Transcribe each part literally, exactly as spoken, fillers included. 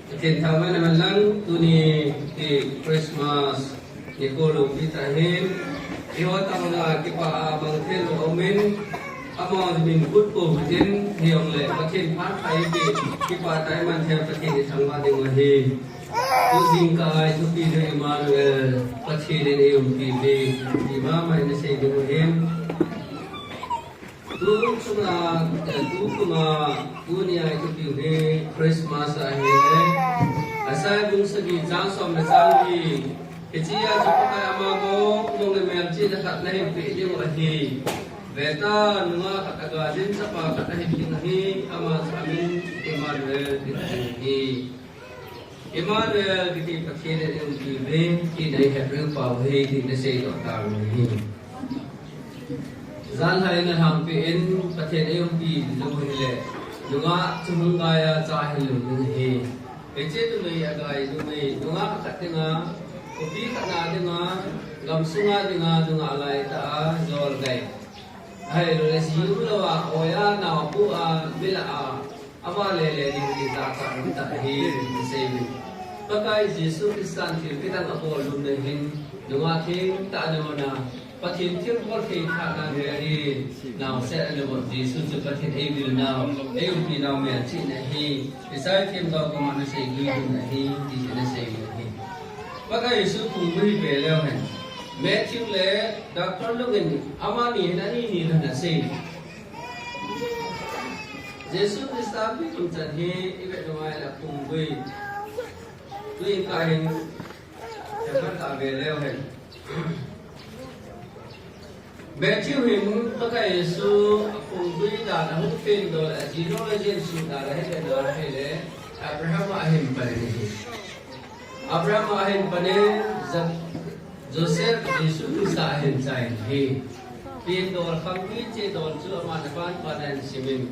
Pathen thangvahna man lang, tuni hi Christmas nikho loupi tah ahin, eiho tah a kipa a mang thei lou aumin, ama min kut ko hutin, hijongle Pathen phat khai ti, kipa tah a man thei Pathen ithangvah diu ahi. Tu jingkah a ithupi diu Emmanuel, Pathen in eiumpi uve, ti mama in asei diu ahin. Tu chunga, eh, tu kuma, tunia ithupiu hi Christmas ahi. Isaiah bung sagi chang som le chang li. Hichea chu Pakai ama mong mong le melchihna khat nahin peh diu ahi. Veta, nungah khat agah in chapa khat ahin ding ahi. Ama chu amin Emmanuel kiti ahi. Emmanuel kiti Pathen in eiumpi uve, tina hi Hebrew pao ahi, tina seidoh tauve. Janhi in alhangpi in Pathen eiumpi lou hile, nungah chu hung gai a cha ahin lhung ding ahi. Hiche numei agai numei, nungah khat dinga, khopi khat na dinga, gamsunga dinga, nungah laitah a jol gai. Ahilouleh, ji umlou a, oi a, nao pu a, mi lah a, ava lele ding ti tah tah ahi, ti seiyin. Pakai Jesu Christan thil kidang abol lhon na hin, nungah thengtah ana, Pathen thilbol thei tah na Mary, naosen ana, Jesu chu Pathen eivil nau, eiumpi nau melchihna ahi, Isaiah themgao koma ana seigui lhon na ahi, ti ana seiyin ahi. Pakai Jesu phunggui hi ve leu hen. Matthew le Doctor Luke in amani hin ani ni lhon asei. Jesu Christa pi lhon chan hi ivet ngai le phunggui. Tuni kah hin, chapang kah ve leu hen. Matthew hin Pakai Jesu aphunggui dan, ahung peng dan, a genealogy in suhdan ahin vet na ahile, Abraham a ahin pan in ahi. Abraham a ahin pan in, Ja-, Joseph, Jesu Christa ahin chai in ahi. Peng dan, khanggui cheh dan chu aman aban pan in ahin sim in.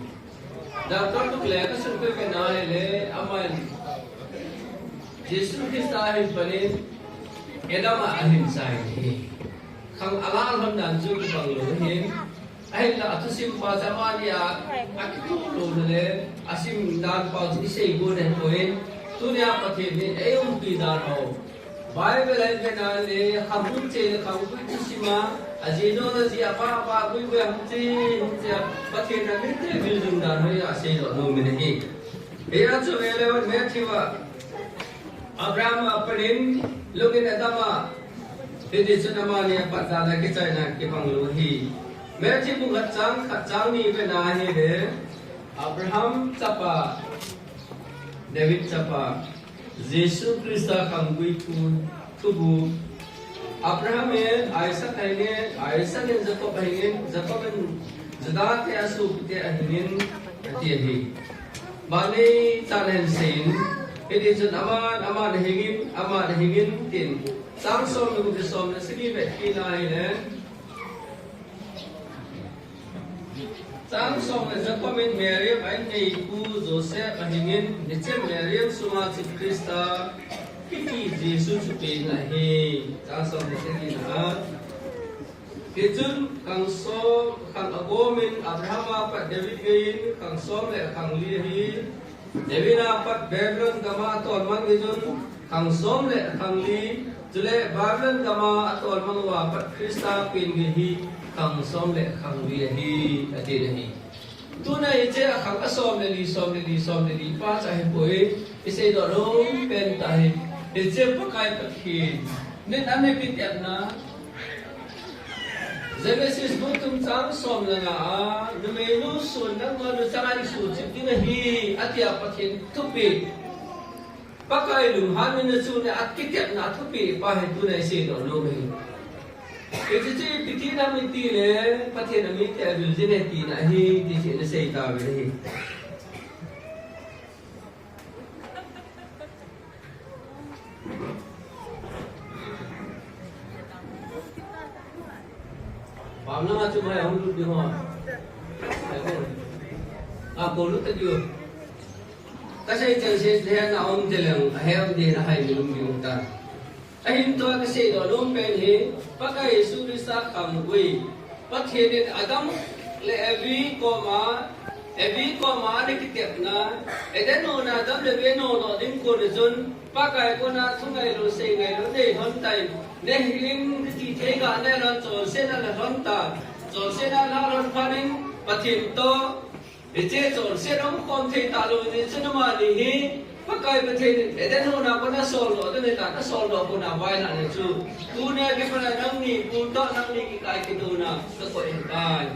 Doctor Luke le kasun peh vet na ahile, aman Jesu Christa ahin pan in, Adam a ahin chai in ahi. Khang alah lhon dan chu kibang lou ahin. Ahinla athusim pa chu amani a, akitho lou na le, asim dan pa chu isei got ahipoi. Tunia Pathen in eiumpi dan ho. Bible a ivet na le, khanggui cheh le khanggui thusim a, a genealogy a pa, pa, gui, gui a hung che, hung che a, Pathen in amite vil jing dan ho aseidoh nom in ahi. Hia chu ve leu hen Matthew a, Abraham a pan in, Luke in Adam a, hiti chun amani a pat dan a kichaina kibang lou ahi. Matthew bung khat chang khat chang ni ivet na ahile, Abraham chapa, David chapa, Jesu Christa khanggui thu, thuguh. Abraham in Isaac ahing in, Isaac in Jacob ahing in, Jacob in Judah te asopi te ahing in, ati ahi. Bani chan ahin sei in, hiti chun aman, aman ahing in, aman ahing in, tin. Chang som le gup le som le sagi vet kit na ahile, Chang som le Jacob in Mary a inneipu Joseph ahing in, nichep Mary sunga chu Christa kiti Jesu chu peng ahi. Chang som le sagi na a. Hichun khang som, khang agom in Abraham a pat David gei in, khang som le khang li ahi. David a pat Babylon gam a atolmang hi chun, khang som le khang li, chule Babylon gam a atolmang uva pat Christa peng hi khang som le khang li ahi, ati ahi. Tuna hiche a khang asom le li, som le li, som le li pa chu ahipoi, iseidoh nom pen tah ahi. Hiche Pakai Pathen in ana kitepna, Genesis bung thum chang som le nga a, numeinu sun nangma nu chang a isu chip ding ahi, ati a Pathen thupeh. Pakai lunghanna chu ne akitepna thupeh pa hi tuna iseidoh nom ahi. Hiche chu ipi ti nam iti le, Pathen amite avil jing e tina ahi, ti chu isei tauve ahi. Pam langa chu mai hung lut ding ho. A ko lut ta diu. Kasei chang sei le na um te leng, ahem din ahai mi lum mi um ta. Ahin tua kaseidoh nom pen hi, Pakai Jesu Christa khanggui. Pathen in Adam le Evi koma Evi koma ana kitepna, Eden hon a Adam le Evi ana hon ding kon a chun, Pakai kona thu ngailou sei ngailou nei lhon tai, nei hing kiti thei ga nei lhon, chonsetna la lhon ta, chonsetna la lhon phat in, Pathen toh, hiche chonset a um khom thei talou jeh chun amani hi, Pakai Pathen in Eden hon a kona soldoh ding ahi ta, ka soldoh kona vailhahna chu, tunia kipat a nangni pu toh nangni kikai kitouna, ka koi in tai.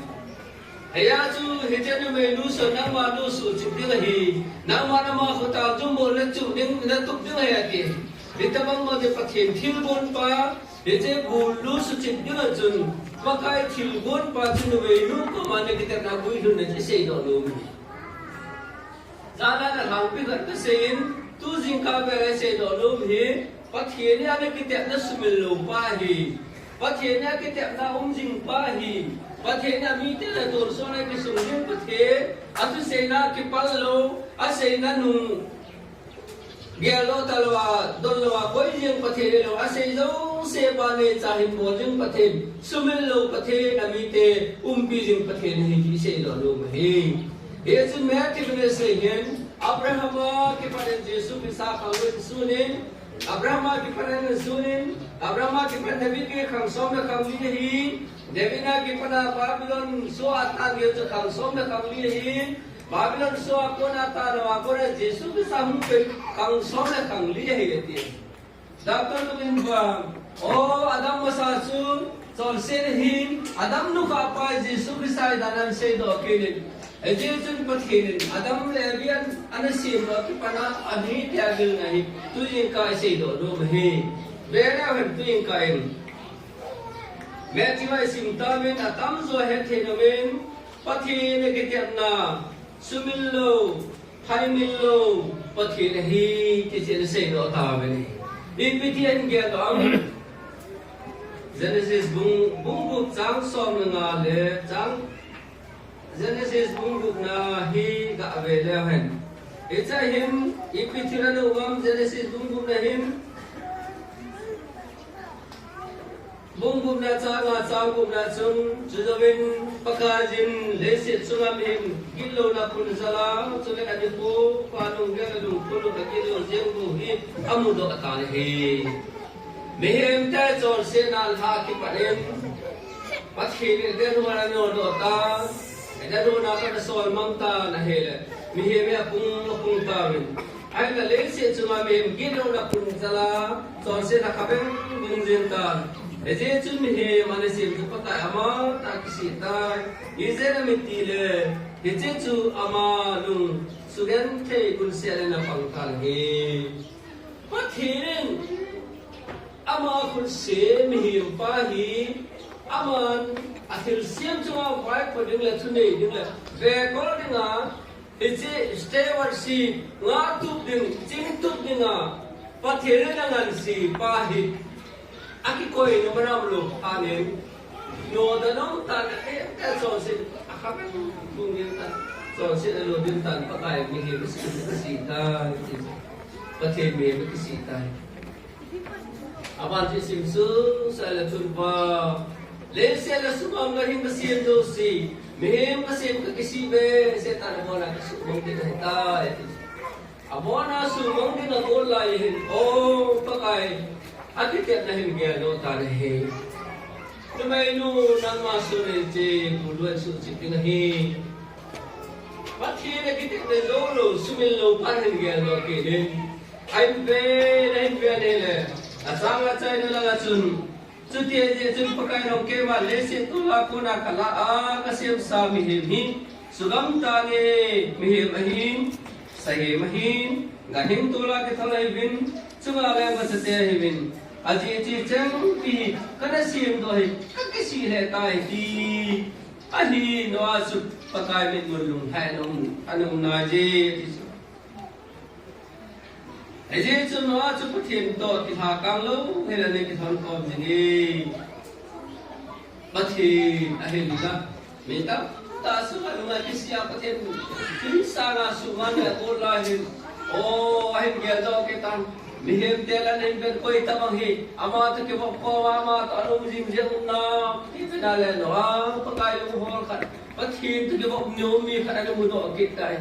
Hijeh chun hiche numei nu chu nangma nu suhchip ding ahi, nangma nama khuta jumbo na chuh ding, na tup ding ahi ati. Hitobang bang chu Pathen thilgon pa, hiche bu lu suhchip ding a chun, Pakai thilgon pa chu numei nu koma ana kitepna guilhunna chu iseidoh nom ahi. Jan a na lhangpi khat kasei in, tu jingkah vel a iseidoh nom hi, Pathen in ana kitepna sumil lou pa ahi. Pathen in ana kitepna um jing pa ahi. Pathen in amite le tonsot a kisung jing Pathen, athuseina kipal lou, aseina nung geldoh talou a, donlou a, koi jing Pathen ahilou, asei jouse pa neicha hin bol jing Pathen, sumil lou Pathen, amite umpi jing Pathen ahi ti iseidoh nom ahi. Hichun Matthew in asei hin, Abraham a kipat in Jesu Christa khangdong sun in, Abraham a kipat in sun in, Abraham a kipat David gei khang som le khang li ahi, David a kipat a Babylon soh a tan gei chu khang som le khang li ahi, Babylon soh a kona tan a kona Jesu Christa hung pen khang som le khang li ahi ati. Doctor Tun in vang, o Adam masa chu chonset ahin, Adam nukhah pa Jesu Christa ahi dan ana seidoh kit in. Hijeh chun Pathen in Adam le Evi ana semdoh kipat a, amite agilna hi tu jingkah iseidoh nom ahi. Ve leu hen tu jingkah in Matthew a isim tauvin, atamjo hetthei nauvin, Pathen a kitepna sumil lou, phaimil lou Pathen ahi ti chu iseidoh tauvin ahi. Ipi ti ahin geldoh ham? Genesis bung, bung gup chang som le nga le chang, Genesis bung gupna hi gave leu hen. Hiche a hin ipi thil ana um ham Genesis bung gupna hin? Bung gupna chang nga, chang gupna chun, chujouvin Pakaiyin leiset chunga mihem gitlouna khun ajal a, chule anikho pa lunggel le lungput u agitlou jeng u hi amudoh tan ahi. Mihemte chonsetna lhah a kipat in, Pathen in Eden hon ana nodoh tan, Eden hon a pat ana solmang tan ahile, mihem hi apung, apung tauvin. Ahinla leiset chunga mihem gitlouna khun ajal a, chonsetna khabeng bung jeng tan. Hijeh chun mihem ana sem chu Pakai amatah kisih tai. Ijeh inem itile, hiche chu ama lung sugenthei bunseh le ana pang tan ahi. Pathen in ama khut sem mihem pa hi, aman athilsem chunga vaipo ding le thunei ding le vekol dinga, hiche stewardship, ngahtup ding, chingtup dinga, Pathen in angansei pa hi, akikoina manam lou phat in, nodoh nom tan, eh, eh, chonset, akhabeng bung jeng tan, chonset alo ding tan, Pakai mihem kisih, kisih tai, Pathen mihem kisih tai. Aban chu isim suhsah le chun pa, leiset le sum a um nahin kasem jouse, mihem kasem kakisih behseh tan, abona kasuhmang ding ahitai. Abona suhmang ding agol lai hin, o Pakai, akitepna hin geldoh tan ahi. Numeinu, nangma soh le hiche bu lu suhchip ding ahi. Pathen a kitepna joulou, sumil lou pa hin geldoh kit in. Ahin ven, ahin ven ahile, achang achaina langa chun, chuti ahijeh chun Pakai in, keima leiset tol a kona kalah a kasemsa mihem hi, sugam tange, mihem ahin, sahem ahin, ganhing tol a kithol ahiuvin, chunga leng vachate ahiuvin, ajeh chu hicheng pi hi kana semdoh hi, kakisih lheh tai ti. Ahi, Noah chu Pakai mitmun lunglhai ana um, ana um nai je, ti chu. Hijeh chun Noah chu Pathen toh kilhakang lou hel a ana kilhon khom jing e. Pathen ahin la, mi tamtah sunga nunga kisih a Pathen thil sanga suhmang le agol lai hin, o, ahin geldoh kit tan. Mihemte la ahin ven koi tabang hi, ama toh kivop khom a, ama toh ana um jing jeng u ham, ti ven a le Noah, Pakai lunghol khat. Pathen toh kibang nom mi khat ana mudoh kit tai.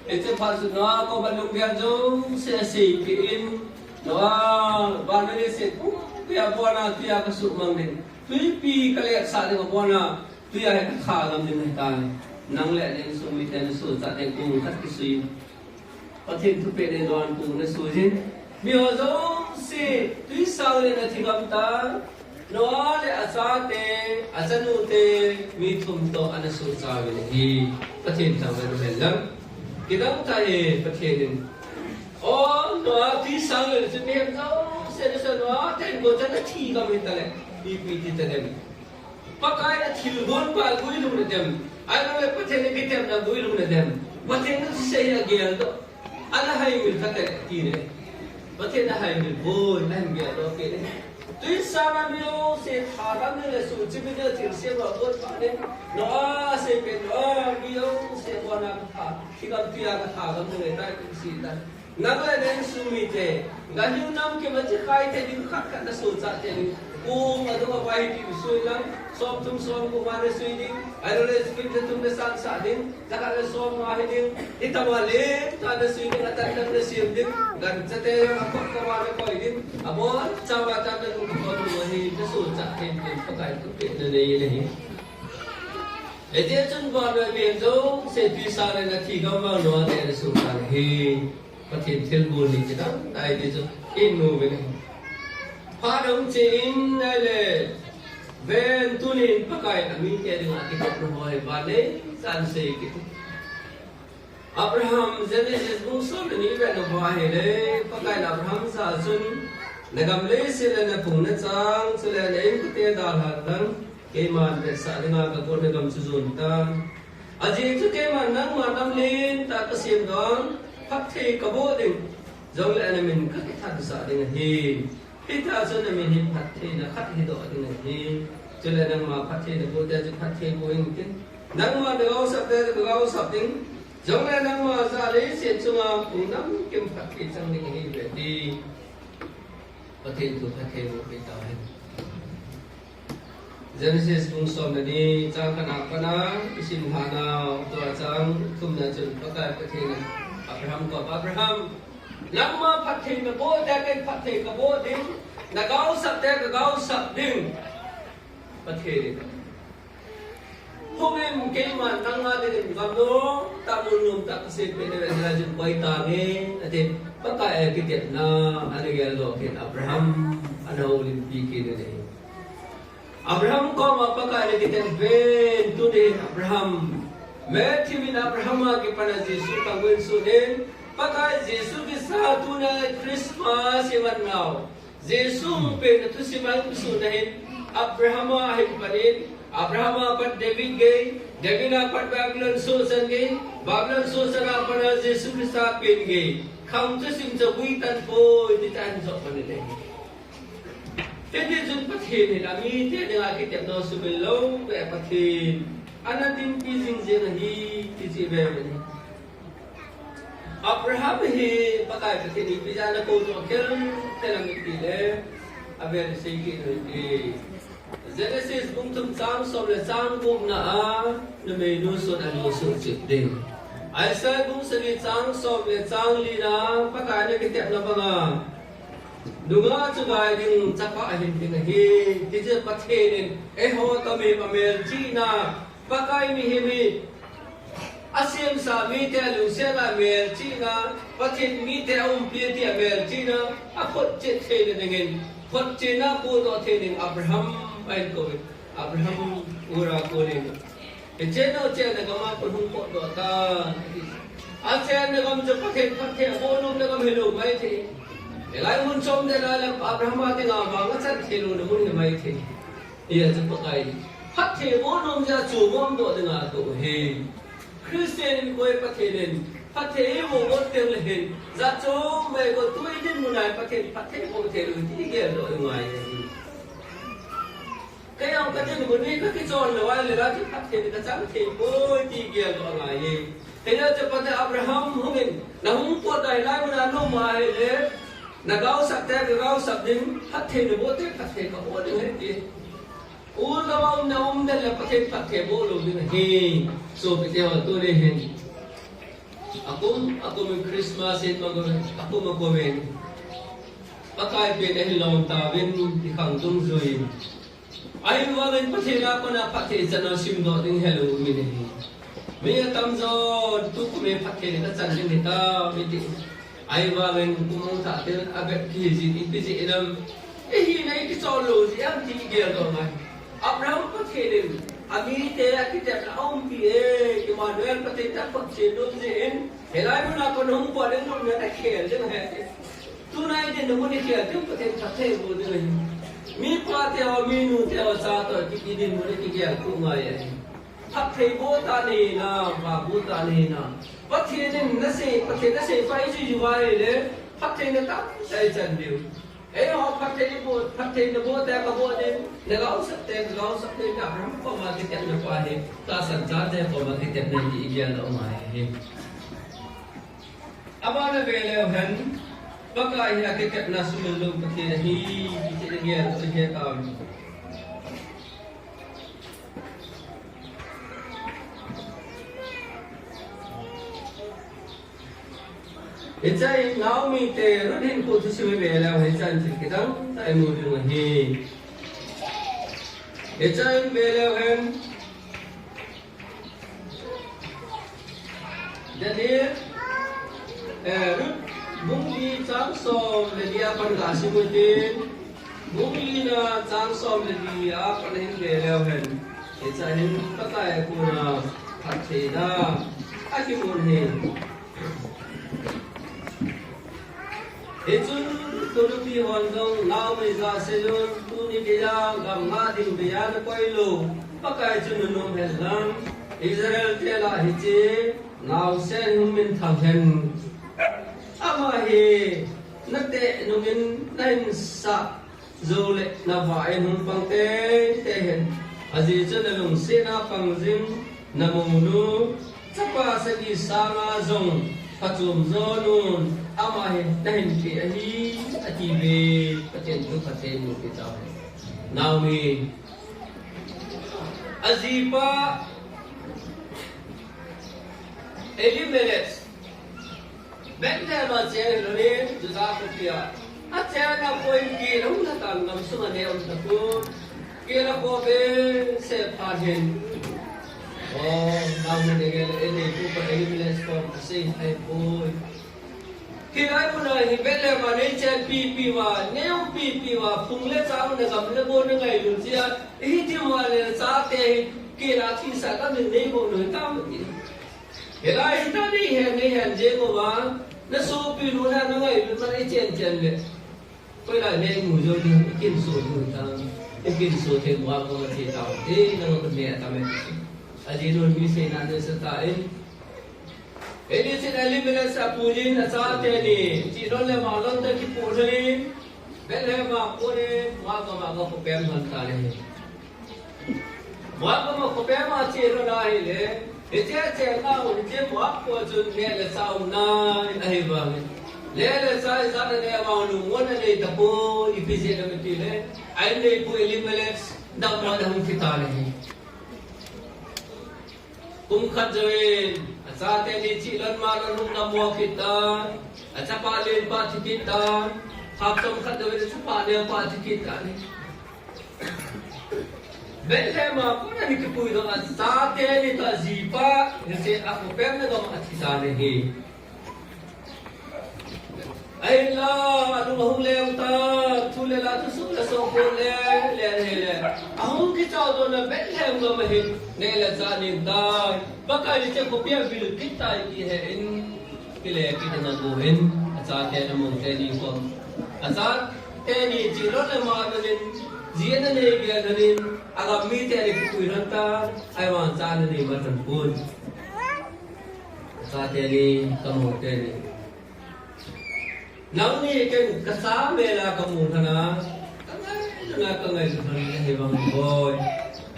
Hiche phat chun Noah koma lunggel jouse asei kit in, Noah, van le leiset pumpi abona twi a kasuhmang ding, twipi kaletsah ding, abona twi a hi katha gam ding ahitai. Nang le nang sung mite nasohchah ding kong khat kisui. Pathen thupeh le dovan pu ana sui jin. Miho jouse twisang le ana thigam tan. Noah le achate, achanute, mi thum toh ana sohcha uvin ahi. Pathen thangvah in umhen lang. Kidang tah e Pathen in. O Noah, twisang le chu mihem jouse, Noah te in bou chu ana thigam hita le, ipi ti tadem. Pakai in athilgon pa guilhung nadem, ahilouleh Pathen in kitepna guilhung nadem. Pathen in thusei hi ageldoh. Ana haimil khat e ti le. Pathen in ahaimil poi, ahin geldoh kit e. Twisang a mi jouse thagam ding le suhchim ding thilsem a bol phat in, Noah asei pen, Noah, mi jouse abona katha, thigam twi a kathagam ding ahitai ti asei tan. Nang le nang sung mite, galhiu namkim a chikhai thei ding khat khat nasohchah thei ding. Kong adung avai hi ti sui lang, som thum som ko nga nasui ding, ahilouleh skin thum nasang sah ding, jakhat le som nga hi ding, hitobang le, tah nasui ding, atan tan nasem ding, gancha te jong akhop koma nakoi ding, abon chauva tah nadung koma hi nasohchah thei ding, Pakai thupeh nanei in ahi. Hiti chun vannoi mihem jouse twisang le ana thigam vang Noah te ana sohcha ahi. Pathen thilgon hi kidang tah e ti chu imu uvin ahi. Phat ahung che in ahile, ven tunin Pakai in amite dinga kitepna ho hi van le leiset a asei kit. Abraham, Genesis bung som le ni vet uva ahile, Pakai in Abraham jah a chun, nagam leiset le naphung nachang, chule na inkote dalhan lang, keiman vetsah dinga kagot nagam chu jon tan. Ajeh chu keiman nangma nam lentah kasemdoh a, phatthei kaboh ding, jongle namin kakithat sah ding ahi. Hiti chun namin hi phattheina khat hidoh ding ahi. Chule nangma phatthei naboh te chu phatthei boh intin. Nangma nagaosap te chu kagaosap ding. Jongle nangma jah a leiset chunga phung namkim phatthei chang ding ahi ve ti. Pathen thu phatthei boh peh tauhen. Genesis bung som le ni, chang khat na pat a isim lhah nau, tua chang thumna chun Pakai Pathen in Abraham kom, Abraham, nangma phatthei naboh te kei phatthei kaboh ding, nagaosap te kagaosap ding. Pathen in, hungin keiman nanga dingin gam nomtah, mun nomtah kasem peh nahi ve, hilai chun koi tange, ati. Pakai a kitepna ana geldoh kit in Abraham ana houlimpi kit in ahi. Abraham koma Pakai in akitep, ven tunin Abraham, Matthew in Abraham a kipat a Jesu kahin sun in, Pakai Jesu Christa tuna Christmas iman nau, Jesu hung penna thusim a ihin sun na hin, Abraham a ahin pan in, Abraham a pat David gei, David a pat Babylon sohchan gei, Babylon sohchan a pat a Jesu Christa pen gei, khang thusim chu abui tan poi ti chu ahin jop pan in ahi. Hiti chun Pathen in amite dinga kitepna sumil lou ve, Pathen ana dinpi jing jing ahi ti chu ive uve. Abraham hi Pakai Pathen in ipi jeh a ana kou doh khelkhel ham itile, avel isei kit u hite. Genesis bung thum chang som le chang gupna a numeinu sot anu suhchip ding. Isaiah bung sagi chang som le chang lina Pakai in akitepna banga, nungah chu gai ding chapa ahin ding ahi, ti chu Pathen in eiho toh mihem amelchihna, Pakai mihem hi asemsa mite alungset a melchihna, Pathen mite aumpi ti a melchihna, aphotchet theina dingin, photchetna apohdoh thei dingin Abraham ahin kouvin, Abraham Ur a konin. Hiche nao chenna gam a kon hung potdoh tan. Achenna gam chu Pathen phatthei aboh nomna gam hilou maithei. Hilai mun chom dena le Abraham a dinga vang achan thei louna mun hi maithei. Hijeh chun Pakai in phatthei boh nom jeh a chu bomdoh dinga akou ahi. Christian in koi Pathen in phatthei eiboh got teng le hin, jat chom mai got tui dinmun a Pathen phatthei boh thei lou ti geldoh i ngai ahi. Kei jong kadinmun hi kakichon lou ahile la chu phatthei kachang thei poi ti geldoh angai ahi. Hijeh chun Pathen, Abraham hungin, nahung potdoh lai mun a naum ahile, nagaosap te kagaosap ding, phatthei naboh te phatthei kaboh ding ahi ti. Ul gam a umna um den le Pathen phatthei boh lou ding ahi. Sopite ho, tuni hin akum akum in Christmas in, akum akum in Pakai pen ahin lom tauvin, i khang dungjui in. Ahivangin Pathen a kona phatthei chan a simdoh ding helou um in ahi. Mi atamjo tukum in phatthei na chan ding hita, mi ti. Ahivangin kum hung thah teng a bep kihi jin, ipi jeh ham, i hina i kichol lou jeh ham ti i geldoh ngai. Abraham Pathen in amite a kitepna a umpi e, Emmanuel Pathen in aphotchen nom jeh in, hilai mun a kon hung pon in lupna na khel ding ahi. Tuna i dinmun i khel ding Pathen phatthei boh ding ahi. Mi pate ho, mi nute ho, cha toh kiti dinmun i kigel kit ngai ahi. Phatthei boh tah nahi na, pha boh tah nahi na. Pathen in nasei, Pathen nasei pha i jui jui uva ahile, phatthei na tamtah i chan diu. Eiho phatthei boh, phatthei na boh te ka boh ding, na gaosap te ka gaosap ding, Abraham koma kitepna pa hi, tahsan chate koma kitepna hi i geldoh ngai ahi. Abana ve leu hen, Pakai hi akitepna sumil lou Pathen ahi, ti i geldoh ahi tauvin. Hiche a Naomi te Ruth hinkho thusim i ve leu, hiche a thil kidang tah i mu ding ahi. Hiche a i ve leu hen, Daniel, eh, Ruth bung li chang som le li a pat ga sim u hitin, bung li na chang som le li a pat hin ve leu hen, hiche a hin Pakai a kona phattheina akimun ahi. Hichun, tuni nupi hon jong Naomi ja seijun, tuni geiya gam ngah ding geiya nakoi lou, Pakai chu nanom hen lang, Israel te lah hiche naosen hung minthang hen. Ama hi nateh nungin nahinsah jou le navah in hung pang teitei hen. Ajeh chu nalungsetna pang jing, namounu, chapa sagi sanga jong phachom jo nun, ama hi nahin peh ahi, ati ve. Pathen thu phatthei boh peh tauhen. Naomi, ajipa Elimelech, Bethlehem a cheng hilou in, Judah khopi a. Acheng a kon kel ahung lha tan, gamsung a neh um tapon. Kel akhoh behseh phat in, o, Naomi in agel, ineipu pa Elimelech kom asei ahipoi. Hilai mun a hi Bethlehem a neichen pipi uva, neium pipi uva, phung le chang, nagam le go nangailut jeh a, hiti uva le chate hi kel a thisah gam in neigo nui tam ti. Hilai hi ta neihen, neihen jeng uva, nasopinu na nangailut man ichen chen le. Koi la neimu jou ding, ikinso ding ta. Ikinso thei, Moab gam a che tau. E, nang ko ne ta me. Ajeh nun mi seina neisa tan. Elimelech, Elimelech apuijin, achate ni, chih lhon le mah lhon toh kipoh lhon in, Bethlehem a kon in, Moab gam a ga khopem lhon tan ahi. Moab gam a khopem a che lhon ahile, hiche a chenau, hiche Moab kho chun neh le chah um nai ahivangin, neh le chah ijat anei, amau lungmonna anei tapoi, ipi jeh ham itile, a inneipu Elimelech dammo a ahung thi tan ahi. Kum khat jouvin, achate ni chih lhon mah lhon hung dammo kit tan, achapa lenpa thi kit tan, hapta khat jouvin achapa neopa thi kit tan. Bethlehem a kon a ana kipui doh, achate ni toh ajipa, hiche akhopemna gam a athi tan ahi. Ahinla, alung ahung leng tan, thu le la thusoh le sohkol le, le, le, le. Ahung kichao dohna Bethlehem gam ahin, neh le chah neng tan. Pakai in hiche khopi a vil kit tai ti ahin, kile kit in ago in, achate ni, amau teni kom. Achate ni chih lhon le mah lhon in, ji ana nei gel lhon in, agam mite ana kipui lhon tan, ahivang cha ana nei ma tan pon. Achate ni, amau teni. Nangni ken kacha mel a kamu lhon a, kangai lhon a, kangai lhon a, ahivang boi.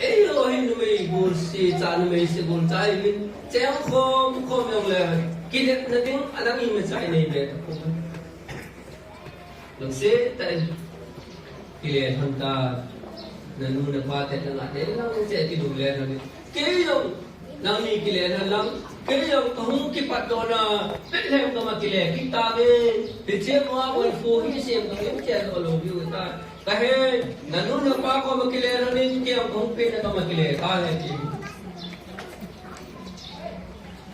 Eiho hi numei gol se cha, numei se gol cha ihiuvin, cheng khom khom jong le, kinepna ding adang imacha inei be tapoi. Lungset tah in kile lhon tan. Nanu napa te nangah neilang che kilunglel lhon in. Kei jong nangni kile lhon lang, kei jong kahung kipat dohna Bethlehem gam a kile kit tauve. Hiche Moab a kho hi sem kahung kichai lou diu tai. Kahe, nanu napa koma kile lhon in, kei jong kahung penna gam a kile tauve ti.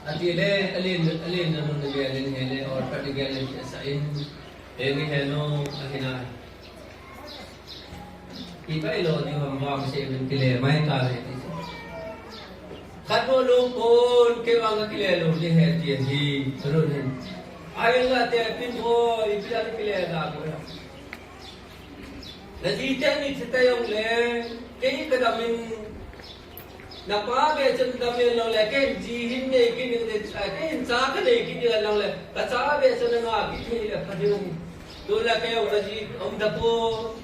Atile, alen, alen nanu nagelin hele, Orpah nagelin asah in, henge henu, ahinai. Ipi ilo diu ham vang semin kile mai tauve ti. Khat bou lou pon, kei vang kakile lou ding ahi ti ahi, Ruth hin. Ahinla te pin bou, ipi a kile da bou. Naji teni thi ta jongle, kei kadam in, napa ve chun dam in jongle, kei ji hin nei kit ding, kei hin cha kanei kit ding jongle, kacha ve chun nanga kit thei le pha ding. Tun la kei jong kaji um tapon.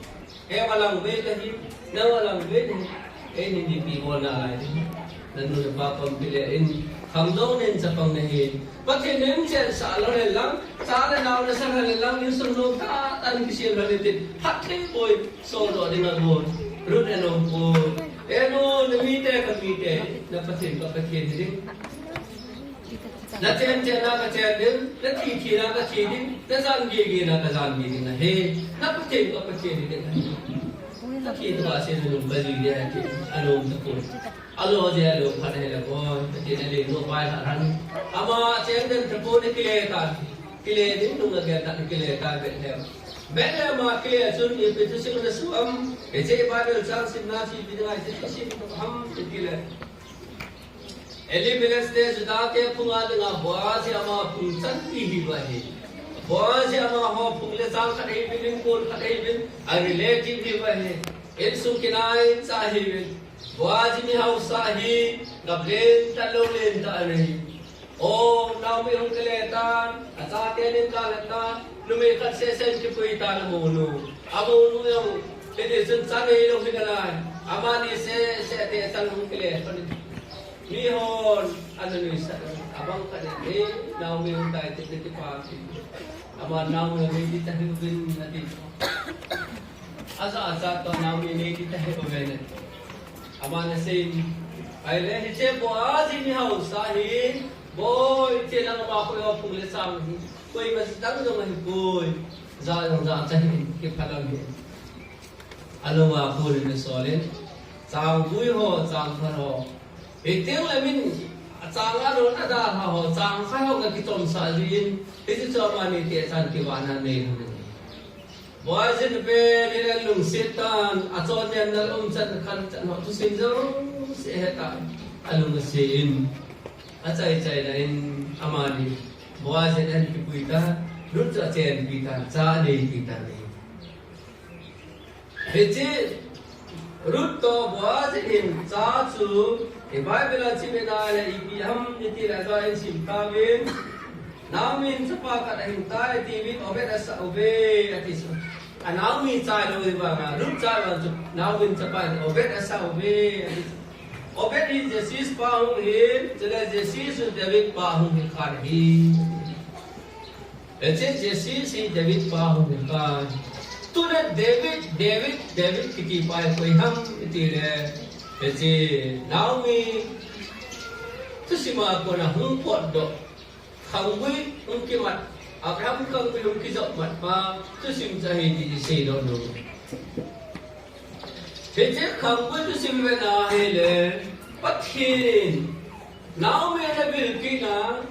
Kei vang lang ve kahi, nang vang lang ve kahi. Eini mipi bolna lai ding. Nanu napa koma kile in, khangdong nen chapang nahi. Pathen in chensah lou le lang, cha le nao nasah le lang, insung lou tah tah in kisem lou le tin. Phatthei boi, soldoh ding abon. Ruth anom pon. Enu, namite kamite, na Pathen ka Pathen hi ding. Nachen chenna kachen ding, nathi thina kathi ding, najan gigina kajan gi ding ahi. Na Pathen ka Pathen hi ding ahi. Nathi tua se nalung kaji ding ahi ti, anom tapon. Alo je alo phat hile boi, Pathen alen lou pai lha lhan. Ama cheng den tapon kile tan. Kile ding nung agel tan kile tan Bethlehem. Bethlehem a kile chun ipi thusim ana soh am. Hiche Bible chang simna chu ipi dinga hiche thusim ham ti kile. Elimelech te Judah te phunga dinga Boaz hi ama phung chanpi hiuva ahi. Boaz hi amaho phung le chang khat ahiuvin, inkol khat ahiuvin, a relative hiuva ahi. Insung kinai cha ahiuvin. Boaz hi mi hausa ahi, gam lentah lou lentah ana hi. O, Naomi hung kile tan, achate nin dalha tan, numei khat seh seh in kipui tan amonu. Amonu jong, hiti chun cha neilou hi nalai. Amani seh seh te chan hung kile tan. Mihon, ana nuisat, abang khat in, eh, Naomi hung tai ti, ti pa ti. Ama Naomi nei ding tahiuvin ati. Aja aja toh Naomi nei ding tahiuvin ati. Aman asei in, ahile hiche Boaz hi mi hausa ahi, boi, hiche lang ama khoiho phung le chang ahi, koima chidang jong ahipoi, ja jong ja cha ahi, kiphalam ahi. Alunga phun in asol in, changgui ho, changthah ho, hiteng le min, achanga lou nadalha ho, changthah ho kakichomsah jin, hiche chu amani te chan kivahna nei lhon in. Boaz in pen in alungset tan, achonsetna le umchan khanchan ho thusim jouse ahetan, alung ase in, achaichaina in amani Boaz in ahin kipui tan, Ruth chu achenpi tan, cha aneipi tan ahi. Hiche Ruth toh Boaz in hin cha chu, i Bible a chimna le ipi ham iti le ajoa isim tauvin, Naomi in chapa khat ahin tai, tiuvin Obed asah uve, ati chu. A Naomi chai lou hi vanga, Ruth chai vang chu, Naomi in chapa in Obed asah uve, ati chu. Obed hi Jesse pa hung hi, chule Jesse chu David pa hung hi khan ahi. Hiche Jesse hi David pa hung hi khan. Tuna David, David, David kiti pa hi koi ham iti le. Hiche Naomi thusim a kona hung potdoh. Khanggui hung kimat, Abraham khanggui hung kijop mat pa, thusim chu ahi ti isei doh nom. Hiche khanggui thusim vena ahile, Pathen in Naomi ana vil kit na,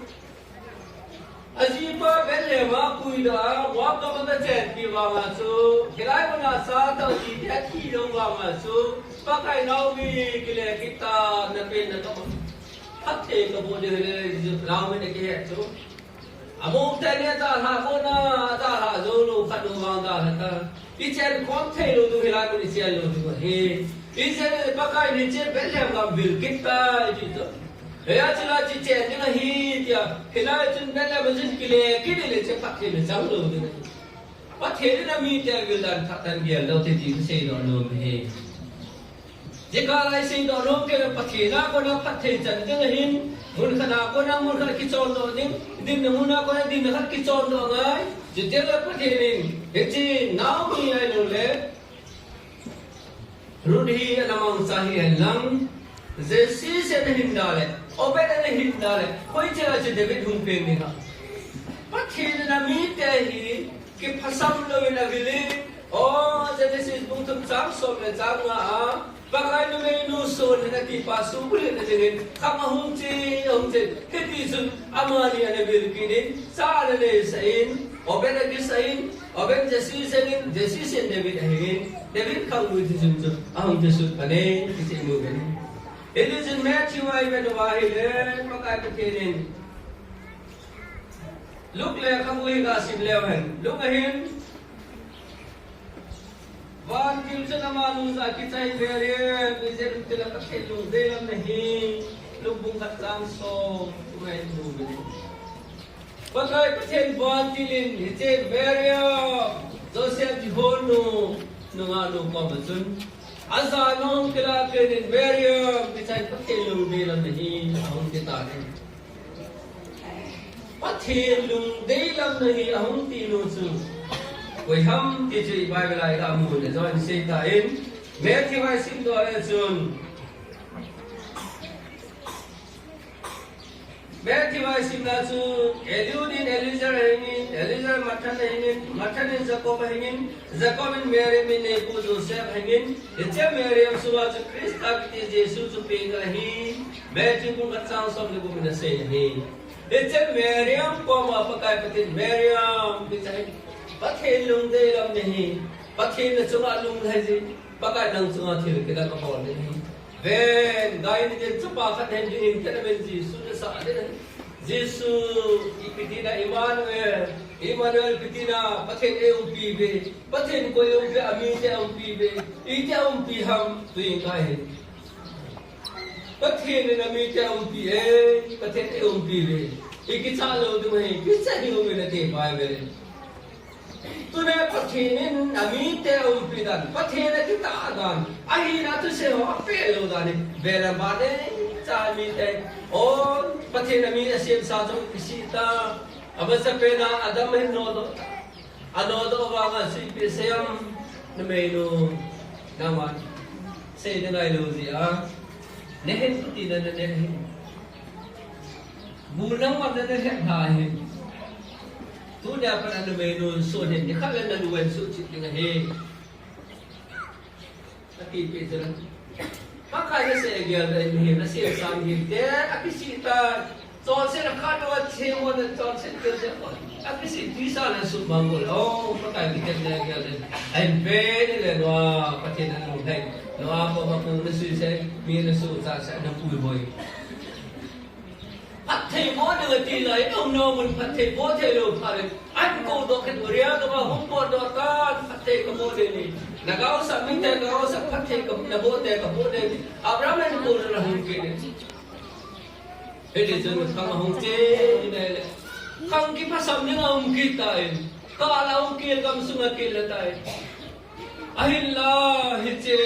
ajipa Bethlehem a puidoh a, Moab gam a ana chenpi vanga chu, hilai muna cha tao jite athi lou vanga chu, Pakai Naomi kile kit tan, na penna gam a phatthei kaboh ding ahi le, Naomi in akihet chu. Among teni adalhah kona, adalhah jou lou khat lou vang dalha ta. Ichen khom thei lou diu hilai mun ichen lou diu ahi. Ichen Pakai in hiche Bethlehem gam vil kit tai ti chu. Hiche la chu chen ding ahi tia. Hilai chun Bethlehem a chun kile kit le hiche phatthei le chang lou diu ahi. Pathen in amite vil dan thah dan gel lou te ti kasei doh nom ahi. Jeh a lai seidoh nom kei le Pathen a kona phatthei chan ding ahin, mun khat a kona mun khat kichondoh ding, dinna mun a kona dinna khat kichondoh ngai, chuteng le Pathen in, hiche Naomi ahilou le, Ruth hi ana mangcha hihen lang, Jesse sen ahin da le, Obed ana hin da le, hoiche a chu David hung peng ding ham? Pathen in amite hi kiphasam louvin avil in, o, Genesis bung thum chang som le chang nga a, Pakai numeinu soh hen ati pa subulhit na dingin, khang ahung che, ahung che, hiti chun amani ana vil kit in, cha ana neisah in, Obed akisah in, Obed Jesse sen in, Jesse sen David ahin, David khang lui ti chun chu ahung kisut pan e, ti chu imu uvin. Hiti chun Matthew a ivet uva ahile, Pakai Pathen in Luke lekhabu hi gasim leu hen. Luke a hin, vantil chun ama nungzah kichai Mary, ijeh inem itile Pathen lungdei lam ahi. Luke bung khat chang som, tumai tu. Pakai Pathen vantil in hiche Mary, Joseph John nu, nungah nu koma chun, ajah nom kilah kit in Mary, kichai Pathen lungdei lam ahi, ahung ti tan ahi. Pathen lungdei lam ahi ahung ti nu chu koi ham ti chu i Bible a iga mu le chun sei tan, Matthew a isim doh le chun, Matthew a isim le chun, Eliud in Eleazar ahingin, Eleazar in Matthan ahingin, Matthan in Jacob ahingin, Jacob in Mary min neipu Joseph ahingin, hiche Mary sunga chu Christa kiti Jesu chu peng ahi. Matthew bung khat chang som le gup in asei ahi. Hiche Mary koma Pakai Pathen, Mary, kichai, Pathen lungdei lam ahi. Pathen nachunga lunglhai ji, Pakai nang chunga thil kidang abol ding ahi. Ven, gai ni den chapa khat hen ding in, kei na ven Jesu nasah ding ahi. Jesu, ipi tina Emmanuel, Emmanuel ipi tina, Pathen eiumpi uve, Pathen koi eiumpi, amite aumpi uve, iti aumpi ham, tuin kai hin. Pathen in amite aumpi e, Pathen eiumpi uve. Ikichat lou ding ahi, kicha hih uvin ati Bible in. Tuna Pathen in amite aumpi dan, Pathen akitah dan, ahina thusei ho apeh lou dan hi, vel a ban e, cha mite. O, Pathen in ami asemsa chu kisih ta, amasapen a Adam hin nodoh ta. Anodoh vanga chu ipi asei ham, numeinu, nangma, sei nangai lou jeh a, nahin pu tina naneh ahi. Bu nangma naneh lheh lha ahi. Tunia pat a numeinu soh hen, nikhat le nanu in suhchet ding ahi. Ati peh chu la. Pakai nasei gel ding ahi, nasemsa mite akisih ta. Chonset a khat a themmo na chonset gel ding ahi. Akisih tisa na sumang gol. O, Pakai kitepna gel ding. Ahin pen le noa, Pathen nalunglhai. Noa koma kona suisei, mi nasuhchatsah, napui boi. Phatthei boh ding ati lai, nung nung mun phatthei boh thei lou phat le. Ahin koudoh kit uva, ria kama hung bohdoh tan, phatthei kaboh ding ahi. Nagaosah mite, nagaosah phatthei ka, naboh te kaboh ding ahi. Abraham in kouna ahung kit in. Hiti chun khang ahung che in ahile, khang kiphasam ding aum kit tan. Kal a hung kel, gamsung a kel ahitai. Ahinla hiche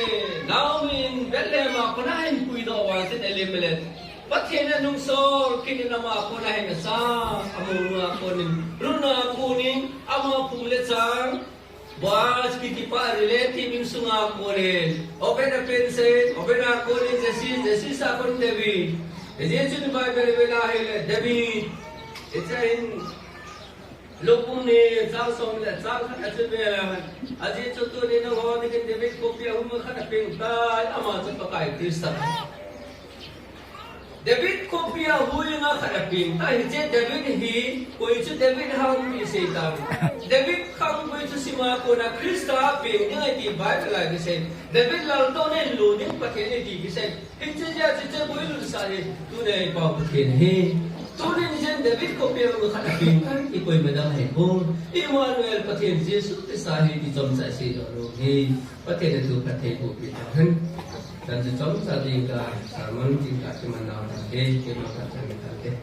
Naomi in Bethlehem a kona ahin puidoh vang chun Elimelech, Pathen in anungsol kit in ama kona ahin asa, amonu a konin, Ruth a konin, ama phung le chang, Boaz kitipa relative insunga konin, Obed a pensen, Obed a konin Jesse, Jesse a konin David. Hijeh chun Bible a ivet a ahile David, hiche in Luke bung ni chang som le chang khat a chu ve. Ajeh chu tuni nangho dingin David khopi a hung khat apeng tai, ama chu Pakai Christa. David khopi a hung khat apeng tai, hiche David hi, koi chu David ham ti sei tau. David khang koi chu sima kona Christa apeng ding ahi ti Bible a kisei. David laltoh nen lo ding Pathen ahi ti kisei. Hiche jeh a hiche guilhunsa hi, tuni a i Pa Pathen ahi. Tuni in jeng David khopi a hung khat apeng tai, i koima dang ahipon. Emmanuel Pathen Jesu Christa ahi ti chomcha i seidoh nom ahi. Pathen in tu phatthei bohpi tahen. Chan chu chomcha ding ka, sermon ding ka, kiman nau tahen, keima khat chan tahen.